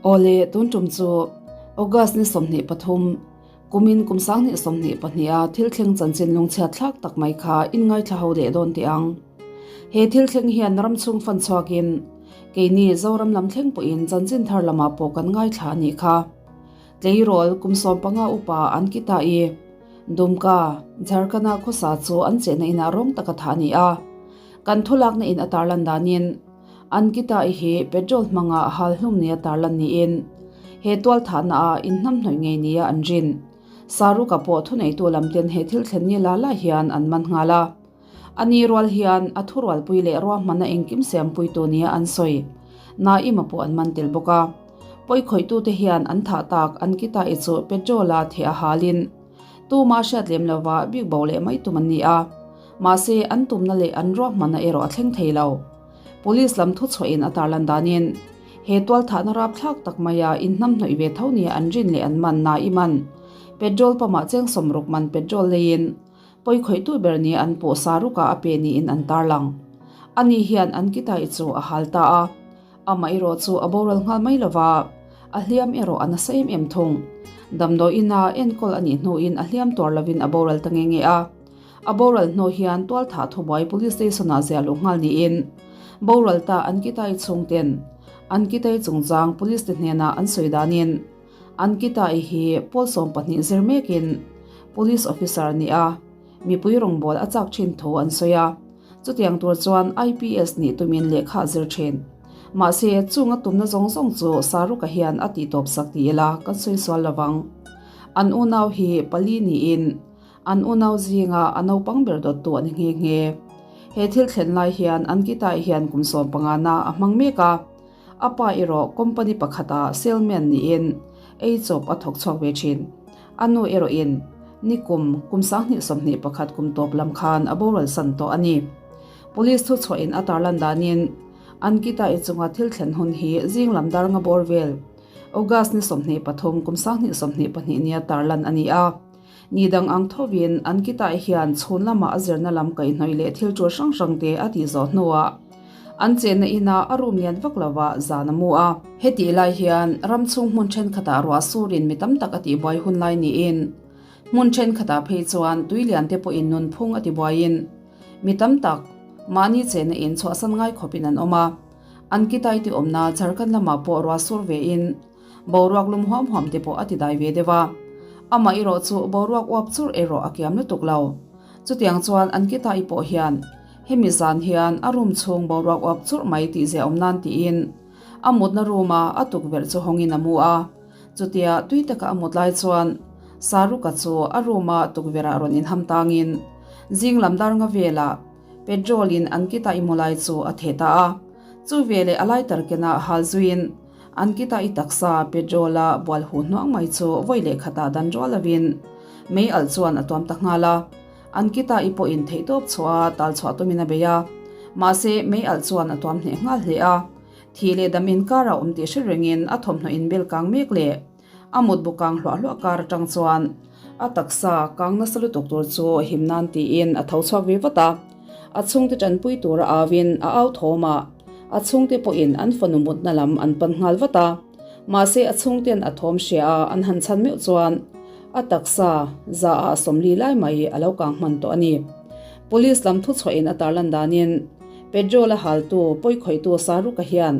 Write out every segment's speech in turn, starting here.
Awle, tun tum chu August ni 23, kumin kum 2022 a thil thleng chanchin lungchhiat thlak tak mai kha in ngaithla ho leh dawn teh ang. He thil thleng hian ram chhung fan chhuakin keini Zoram lam thleng pawhin chanchin thar lamah pawh kan ngaithla a nih kha. Tleirawl kum 15 upa an ki ta i, Dumka, Jharkhand-a khawsa chu an chehna inah rawng taka thah a ni a. Kan thulakna in a tarlan danin Ankita-i hi petrol hmanga hal hlum nia tarlan niin he tual thahna ah inhnamhnawih ngei nia an rin. Saruka pawh thuneitu lamten he thil thlen ni la la hian an man nghal a. A ni rual hian a thurualpui leh ruahmanna engkim siampuitu nia an sawi. Naima pawh an man tel bawk a. Pawikhawih-tute hian an thah tak Ankita-i chu petrol-a theh a halin tuma hriat lem lova bik bo leh mai tum an ni a. Mahse an tumna leh an ruahmanna erawh a thleng thei lo. Police lam thuchhuahin a tarlan danin he tualthahna rapthlak tak maia inhnamhnawih ve tho nia an rin leh an man Naiman petrol pump-ah cheng 60 man petrol leiin pawikhawihtu ber nia an pawh Saruk-ah a pe niin an tarlang. Ani hian an kitai chu a hal ta a, amah erawh chu a boral nghal mai lova, a hliam erawh a nasa em em thung. Damdawiina enkawl a nih hnuin a hliam tuar lovin a boral ta nge nge a. A boral hnu hian tualthah thubuai Police Station ah ziah luh nghal niin boral ta Ankita-i chhungten Ankita-i chungchang Police te hnenah an sawi danin Ankita-i hi pawl 12 zir mekin Police Officer a ni a, mipui rawngbâwl a chak thin thu an sawi a, chutiang tur chuan IPS nih tumin lehkha a zir thin. Mahse, chung a tumna zawng zawng chu Saruka hian a tihtawp sak ti ila kan sawi sual lovang. An unau hi pali niin An unau zinga a naupang ber dawttu a ni nghe nghe. He thil thlen lai hian Ankita-i hian kum 15 na a hmang mek a, a pa erawh company pakhata salesman niin ei chawp a thawk chhuak ve thin. A nu erawhin nikum kum 2021 kum tawp lam khan a boral san tawh a ni. Police thuchhuahin a tarlan danin Ankita-i chunga thil thlen hun hi zing lam dar nga bawr vel August ni 23 kum 2022 nia tarlan a ni a. Ni dang ang thovin Ankita hian chhun lamah a zirna lam kaihhnawih leh thil tul hrang hrang te a tih zawh hnuah an chenna inah a room lian vak lovah zan a mu a. Hetih lai hian ram chhung hmun thenkhatah ruah surin mi tam tak a tihbuai hun lai niin hmun thenkhatah phei chuan tui lian te pawhin nunphung a tibuaiin mi tam tak mahni chenna in chhuahsan ngai khawpin an awm a. Ankita i tiawmna Jharkhand lamah pawh ruah sur vein Boruak lum huam huam te pawh a ti dai ve deuh a, amah erawh chu boruak uap churh erawh a kiam lutuk lo. Chutiang chuan an Kita'i pawh hian hemi zan hian a room chhung boruak uap churh mai tih zia awm nan tiin a mutna room a a tukverh chu hawngin a mu a. Chutia tui taka a mut lai chuan Saruka chu a room a tukverh ah rawn inham tangin zing lam dar nga velah petrol in an Kita'i mu lai chu a theh ta a. Chu veleh a lighter kenah hal zuiin Ankita i taksa petrol a bual huh hnuang mai chu vawi leh khatah dan rual lovin mei alh chuan a tuam ta nghal a. Ankita i pawhin theihtawp chhuah a tal chhuah tumin a bei a. Mahse mei alh chuan a tuam hneh nghal hle a. Thih leh dam inkar a awm tih hre rengin a thawmhnaw inbel kang mek leh a mutbu kang hluah hluah kar atang chuan a taksa kang nasa lutuk tur chu him nan tiin a tho chhuak ve vat a. A chhungte tanpui tura auin a au thawm a, a chhungte pawhin an fanu mutna lam an pan nghal vat a. Mahse a chhungten a thawm hria a an han chhan meuh chuan a taksa za ah 40 lai mai a lo kang hman tawh a ni. Police lam thuchhuahin a tarlan danin petrol a haltu pawikhawihtu Saruka hian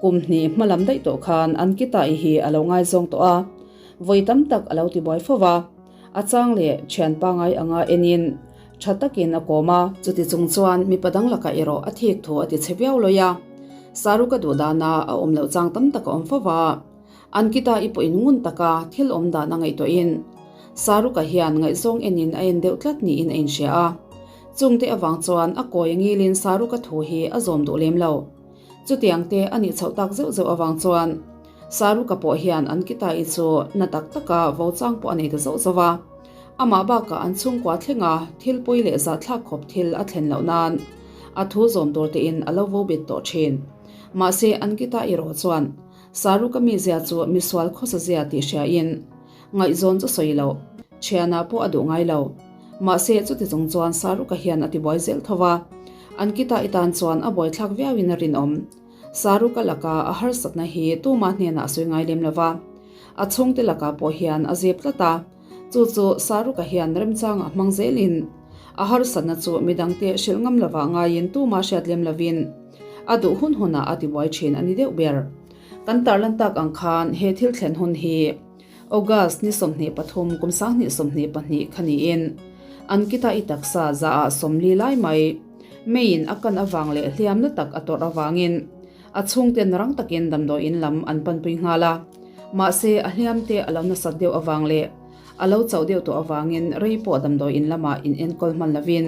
Kum hnih hma lam daih tawh khan Ankita-i hi a lo ngaizawng tawh a, vawi tam tak a lo tibuai fo va. A chang leh thian pangai anga enin tha takin a kawm a. Chuti chung chuan mipa dang lakah erawh a thik thu a ti chhe viau lawi a. Saruka duh dana a awm loh chang tam tak a awm fo va. Ankita-i pawhin ngun taka thil awm dan a ngaihtuahin Saruka hian ngaihzawng enin a en deuh tlat niin a inhria a. Chungte avang chuan a kawi a ngilin Saruka thu hi a zawm duh lem lo. Chutiang te a nih chhoh tak zeuh zeuh avang chuan Saruka pawh hian an Kitai chu na tak taka vo chang pawh a nei ta zauh zauh a. Amah bakah an chhungkua thlenga thil pawi leh zahthlak khawp thil a thlen loh nan a thu zawm tur tein a lo vo bet tawh thin. Mahse an Kitai erawh chuan Saruka mizia chu misual khawsa zia tih hriain ngaihzawn chu sawi loh thianah pawh a duh ngai lo. Mahse chuti chung chuan Saruka hian a tibuai zel tho va. Ankita i tan chuan a buaithlak viauin a rinawm. Saruka laka a harsatna hi tumah hnenah a sawi ngai lem lo va, a chhungte lakah pawh hian a zep tlat a. Chu chu Saruka hian remchangah hmang zelin a harsatna chu midangte hrilh ngam lovah ngaiin tumah hriat lem lovin a duh hun hunah a tibuai thin a ni deuh ber. Kan tarlan tak ang khan he thil thlen hun hi August ni 23 kum 2022 kha niin Ankita i taksa zaah 40 lai mai meiin a kan avang leh hliamna tak a tawrh avangin A chhungten rang takin damdawiin lam an panpui nghal a, mahse a hliamte a lo nasat deuh avang leh a lo chauh deuh tawh avangin rei pawh damdawiin lamah in enkawl hman lovin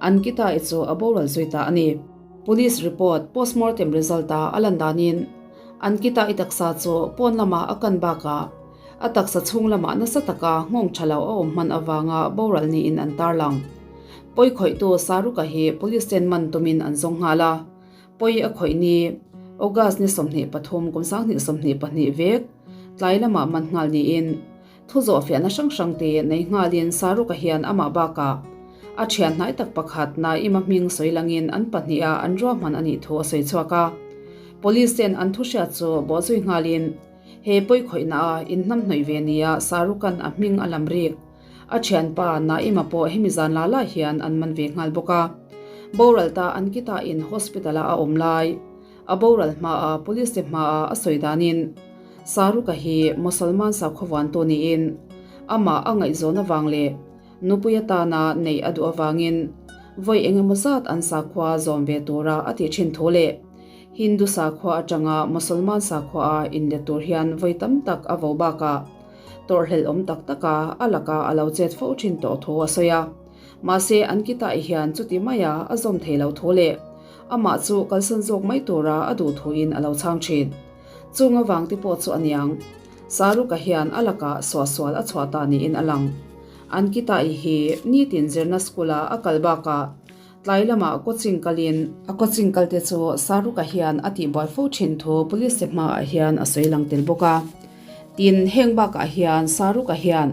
Ankita-i chu a boral zui ta a ni. Police report postmortem result-a a lan danin Ankita-i taksa chu pawn lama a kan bakah a taksa chhung lamah nasa taka nghawng tha lo a awm hman avanga boral niin an tarlang. Pawikhawihtu Saruka hi police ten man tumin an zawng nghal a. Pawi a khawih ni, August ni 23 kum 2022 vek, tlai lamah man nghal niin, thu zawhfiahna hrang hrang te nei nghalin Saruka hian amah bakah a thian hnai tak pakhat Naima hming sawi langin an pahniha an ruahman a nih thu a sawi chhuak a. Police ten an thu hriat chu bawhzui nghalin he pawi khawihna a inhnamhnawih ve nia Sarukan a hming a lam rik A thianpa Naima pawh hemi zan la la hian an man ve nghal bawk a. Boral ta Ankita in hospital a a awm lai. A boral hmaa police te hmaa a sawi danin Saruka hi Mosalman sakhawvuantu niin amah a ngaihzawn avang leh nupui atana neih a duh avangin vawi engemaw zat an sakhua zawm ve tura a tih thin thu leh Hindu sakhua atanga Mosalman sakhua a inlet tur hian vawi tam tak a vo bakah Tawrhhlelh awm tak taka a laka a lo chet fo thin tawh thu a sawi a. Mahse, an kitaih hian chuti maia a zawm thei lo thu leh amah chu kalsan zawk mai tura a duh thuin a lo chhang thin. Chung avang te pawh chu a niang. Saruka hian a lakah suahsual a chhuah ta niin a lang. An kitaih hi nitin zirna school-a a kal bakah Tlai lamah coaching kalin a coaching kalte chu Saruka hian a tihbuai fo thin thu police te hmaah hian a sawi lang tel bawk a. Tin, heng bakah hian Saruka hian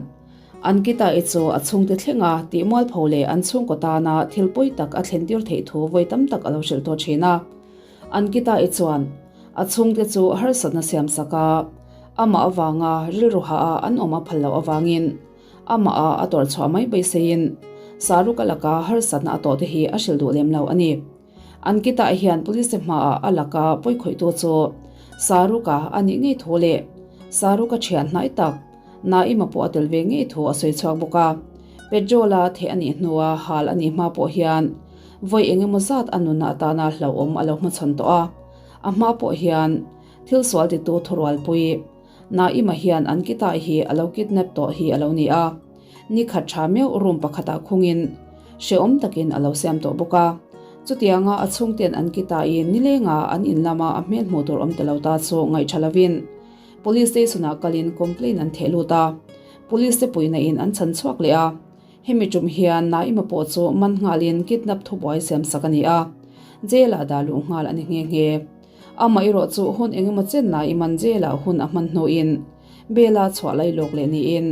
Ankita-i chu a chhungte thlenga tihmualpho leh an chhungkaw tana thil pawi tak a thlen tir theih thu vawi tam tak a lo hrilh tawh thin a. Ankita-i chuan a chhungte chu harsatna siam sak a, amah avanga rilru hah a an awm a phal loh avangin Amah a a tawrh chhuah mai beiseiin Saruka laka harsatna a tawhte hi a hrilh duh lem lo a ni. Ankita hian police te hmaah a laka pawikhawihtu chu Saruka a nih ngei thu leh Saruka thian hnai tak Naima pawh a tel ve ngei thu a sawi chhuak bawk a. Petrol-a theh a nih hnua hal a nih hma pawh hian vawi eng emaw zat a nunna atana hlauhawm a lo hmachhawn tawh a. A hma pawh hian thil sual titu thurualpui Naima hian an kitai hi a lo kidnap tawh hi a lo ni a, ni khat tha meuh room pakhatah khungin hrehawm takin a lo siam tawh bawk a. Chutianga a chhungten an kitaiin nilenga an in lama a hmel hmuh tur awm ta lo ta chu ngaihṭha lovin Police station-ah kalin complaint an theh lut a, Police te puihna in an chhan chhuak leh a. Hemi tum hian Naima pawh chu man nghalin kidnap thubuai siam sak a ni a, jail-ah dah luh nghal a ni nghe nghe. Amah erawh chu hun eng emaw chen Naiman jail-ah hun a hman hnuin bail-a chhuah lai lawk leh niin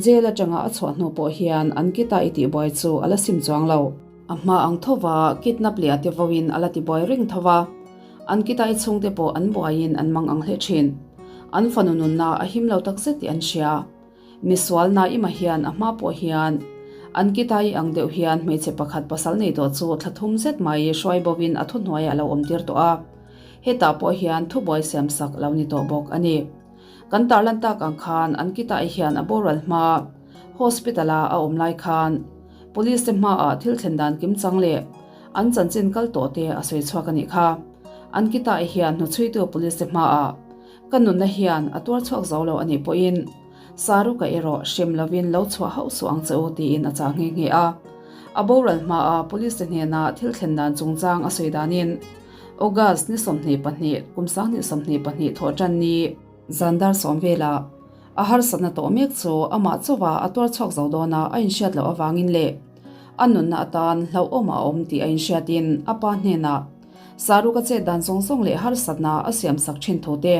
jail atanga a chhuah hnu pawh hian an kita i tihbuai chu a la sim chuang lo. A hma ang tho va, kidnap leh a te voin a la tibuai reng tho va, an kita i chhungte pawh an buaiin an mang ang hle thin. An fanu nunna a him lo takzet tih an hria. Misual Naima hian a hma pawh hian an kitai ang deuh hian hmeichhe pakhat pasal nei tawh chu thla thum zet mai hruai bovin a thuhnuaiah a lo awm tir tawh a, hetah pawh hian thubuai siam sak lo ni tawh bawk a ni. Kan tarlan tak ang khan an kitai hian a boral hma hospital a a awm lai khan police te hmaah thil thlen dan kim chang leh an chanchin kal tawh te a sawi chhuak a nih kha. An kitai hian hnuchhuitu police te hmaah Ka nunna hian a tuar chhuak zo lo a nih pawhin Saruka erawh hrem lovin lo chhuah hauh suh ang che u tiin a chah nghe nghe a. A boral hmaa police te hnena thil thlen dan chungchang a sawi danin August ni 22 kum 2022 thawh tan ni zan dar sawm velah a harsatna tawh mek chu amah chauha a tuar chhuak zo dawna a inhriat loh avangin leh a nunna atan hlauhawm a awm tih a inhriatin a pa hnenah Saruka chet dan zawng zawng leh harsatna a siam sak thin thu te,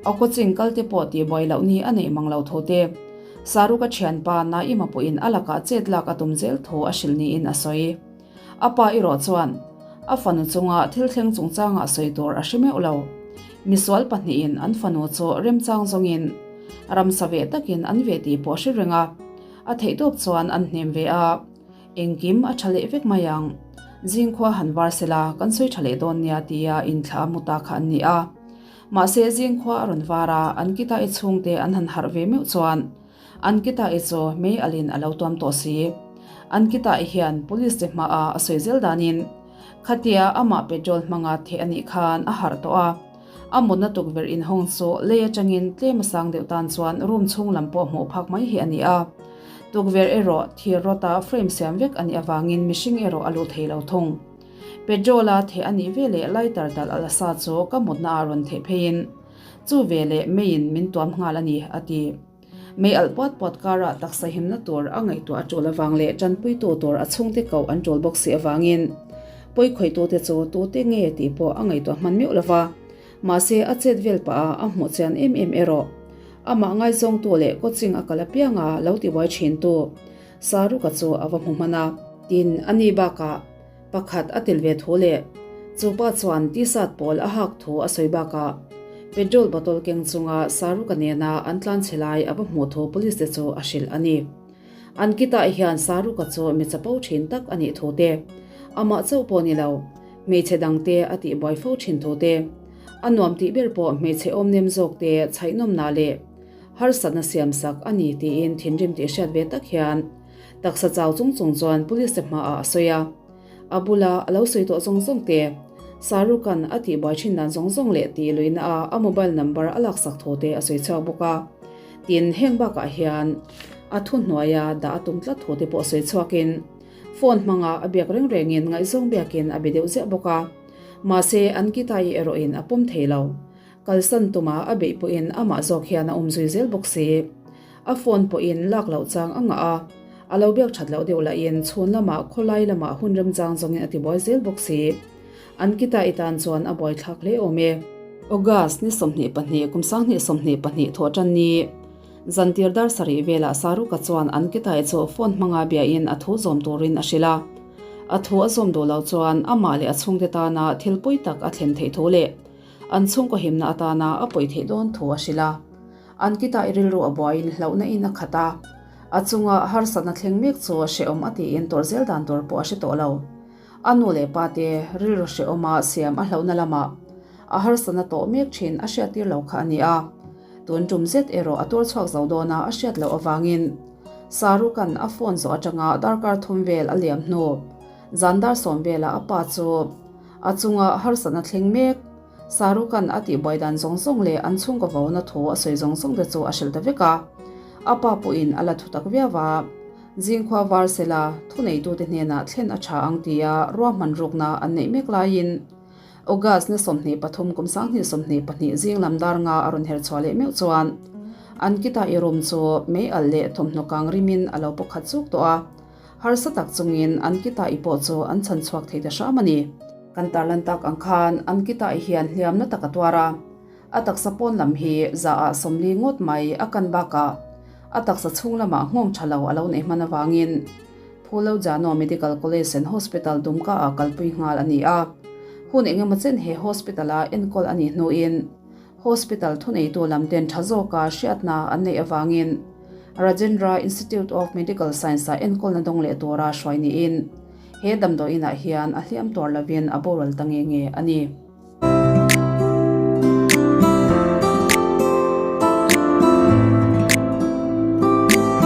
a coaching kal te pawh tihbuai loh ni a neih mang lo thu te, Saruka thianpa Naima pawhin a lakah chet lak a tum zel thu a hrilh niin a sawi. A pa erawh chuan. A fanu chunga thil thleng chungchangah sawi tur a hre meuh lo. Misual pahnihin an fanu chu remchang zawngin ramsa ve takin an ve tih pawh a hre reng a, a theihtawp chuan an hnem ve a. Engkim a tha leh vek mai ang. Zingkhua han var sela kan sawi tha leh dawn nia tia inthla a mu ta kha an ni a. Mahse zingkhua a rawn var a, an Kita-i chhungte an han harh ve meuh chuan an Kita-i chu mei alin a lo tuam tawh si. An Kita-i hian Police te hmaah a sawi zel danin khatia amah petrol hmanga theh a nih khan a harh tawh a. A mutna tukverh inhawng chu lei atangin tlem a sang deuh tan chuan room chhung lam pawh hmuh phak mai hi a ni a. Tukverh erawh thir rawta frame siam vek a nih avangin mihring erawh a luh thei lo thung. Petrol-a theh a nih veleh lighter talh a la sa chu ka mutna ah rawn theh pheiin chu veleh meiin min tuam nghal a ni, a ti. Mei alh puat puat karah taksa himna tur a ngaihtuah a tul avang leh tanpuitu tur a chhungte koh an tul bawk si avangin pawikhawitute chu tute nge tih pawh a ngaihtuah hman meuh lova. Mahse a chet vel pah a a hmuh chian em em erawh amah ngaizawngtu leh coaching a kal apianga lo tibuai thintu Saruka chu a va hmu hman a. Tin, a ni bakah Pakhat a tel ve thu leh chu pa chuan t-shirt pawl a hak thu a sawi bakah petrol bottle keng chunga Saruka nena an tlan chhe lai a va hmuh thu police te chu a hrilh a ni. An kitah hian Saruka chu mi chapo thin tak a nih thu te, amah chauh pawh ni lo, hmeichhe dangte a tihbuai fo thin thu te, a nuam tih ber pawh hmeichhe awmnem zawk te chhaihnawmna leh harsatna siamsak a ni tiin thinrim tih hriat ve tak hian Taksa chau chung chung chuan police te hmaah a sawi a, a bula a lo sawi tawh zawng zawng te, Sarukan a tihbuai thin dan zawng zawng leh tih luihna a a mobile number a laksak thu te a sawi chhuak bawk a. Tin, heng bakah hian a thu hnuaia dah a tum tlat thu te pawh sawi chhuakin phone hmanga a biak reng rengin ngaihzawng biakin a be deuh ziah bawk a. Mahse, an Gita-i erawhin a pawm thei lo. Kalsan tuma a beih pawhin amah zawk hian a awm zui zel bawk si. A phone pawhin lak loh chang a ngah a, a lo biak that loh deuh lahin chhun lamah khawlai lamah hun remchang zawngin a tibuai zel bawk si. An kita i tan chuan a buaithlak hle awm e. August ni 22 kum 2022 thawh tan ni zantir dar sarih velah Saruka chuan an kitai chu phone hmanga biain a thu zawm turin a hrilh a. A thu a zawm duh loh chuan amah leh a chhungte tana thil pawi tak a thlen theih thu leh an chhungkaw himna atana a pawi theih dawn thu a hrilh a. An kitah i rilru a buaiin hlauhna in a khat a, a chunga harsatna thleng mek chu hrehawm a tiin tawrh zel dan tur pawh a hre tawh lo. A nu leh pa te rilru hrehawma siam a hlauhna lamah a harsatna tawh mek thin a hriattir lo kha a ni a, tun tum zet erawh a tuar chhuak zo dawn a a hriat loh avangin Sarukan a phone zawh atanga darkar thum vel a liam hnu zan dar sawm velah a pa chu a chunga harsatna thleng mek Sarukan a tihbuai dan zawng zawng leh an chhungkaw vona thu a sawi zawng zawng te chu a hrilh ta vek a. A pa pawhin a la thu tak viau a. Zingkhua var sela thuneitute hnenah thlen a tha ang tia ruahman rukna an neih mek laiin August na 23 kum 2022 zing lam dar nga a rawn her chhuah leh meuh chuan an kita i room chu mei alh leh thawmhnaw kang rimin a lo pawkhat chuk tawh a. Harsa tak chungin an Kita-i pawh chu an chhan chhuak thei ta hram a ni. Kan tarlan tak ang khan an Kita-i hian hliamna tak a tuar a, a taksa pawn lam hi zaah 40 ngawt mai a kan bakah a taksa chhung lamah nghawng tha lo a lo neih hman avangin Phulo Jano Medical College and Hospital Dumka-ah kalpui nghal a ni a. Hun engemaw chen he hospital-a enkawl a nih hnuin Hospital thuneitu lam ten tha zawka hriatna an neih avangin Rajendra Institute of Medical Science-ah enkawlna dawng leh tura hruai niin he damdawiinah hian a hliam tuar lovin a boral ta nge nge a ni.